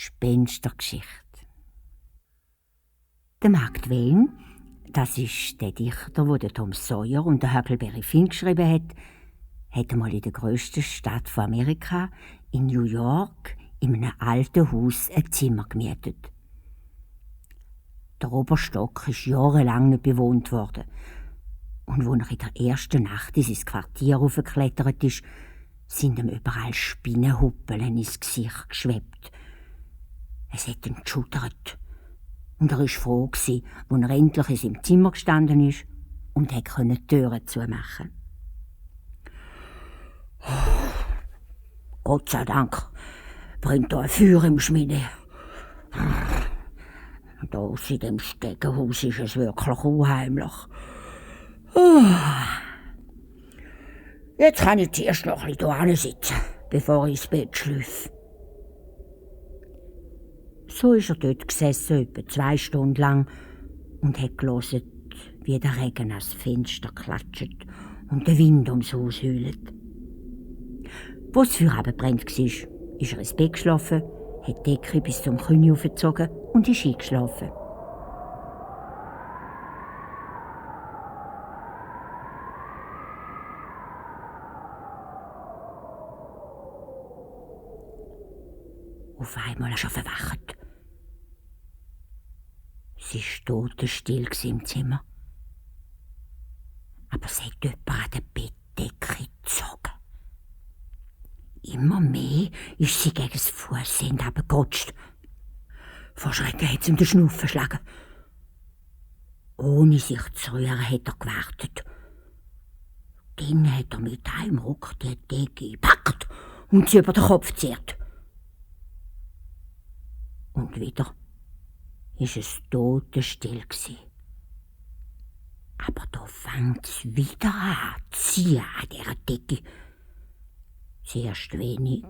Gespenstergeschichte. Der Mark Twain, das ist der Dichter, der Tom Sawyer und der Huckleberry Finn geschrieben hat einmal in der grössten Stadt von Amerika, in New York, in einem alten Haus ein Zimmer gemietet. Der Oberstock ist jahrelang nicht bewohnt worden. Und als er in der ersten Nacht in sein Quartier hochgeklettert ist, sind ihm überall Spinnenhuppeln ins Gesicht geschwebt. Es hat ihn geschudert. Und er war froh, als er endlich in seinem Zimmer gestanden ist und konnte die Türen zumachen. Gott sei Dank brennt da ein Feuer im Schmine. Da in dem Stegenhaus ist es wirklich unheimlich. Jetzt kann ich zuerst noch ein bisschen hier sitzen, bevor ich ins Bett schlafe. So ist er dort gesessen, etwa 2 Stunden lang, und hat gehört, wie der Regen ans Fenster klatscht und der Wind ums Haus heult. Als das Feuer abgebrannt war, ist er ins Bett geschlafen, hat die Decke bis zum Knie aufgezogen und ist eingeschlafen. Auf einmal ist er verwacht. Es war totenstill im Zimmer. Aber es hat jemand an der Bettdecke gezogen. Immer mehr ist sie gegen das Fussende runtergerutscht. Vor Schrecken hat es ihm den Schnuff verschlagen. Ohne sich zu rühren hat er gewartet. Dann hat er mit einem Ruck die Decke gepackt und sie über den Kopf gezerrt. Und wieder war es totenstill. Aber da fängt es wieder an zu ziehen an dieser Decke. Zuerst wenig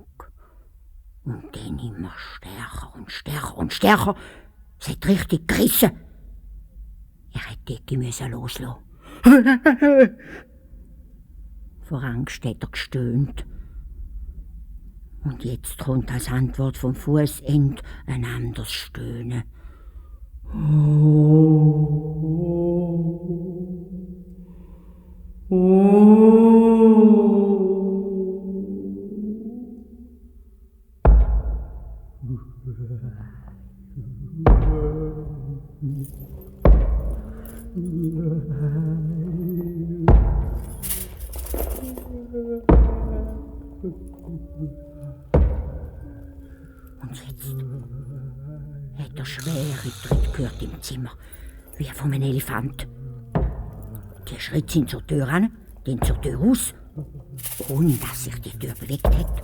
und dann immer stärker und stärker und stärker. Es hat richtig gerissen. Er hat die Decke loslassen. Vor Angst hat er gestöhnt. Und jetzt kommt als Antwort vom Fußende ein anderes Stöhnen. Und jetzt hat er schwere Tritte gehört im Zimmer, wie von einem Elefant. Die Schritte sind zur Tür an, dann zur Tür raus, ohne dass sich die Tür bewegt hat.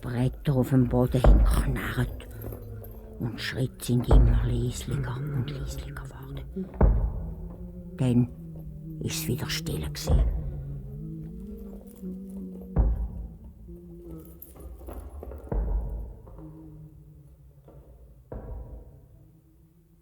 Bretter auf dem Boden haben geknarrt und die Schritte sind immer leislicher und leislicher geworden. Dann war es wieder still gewesen.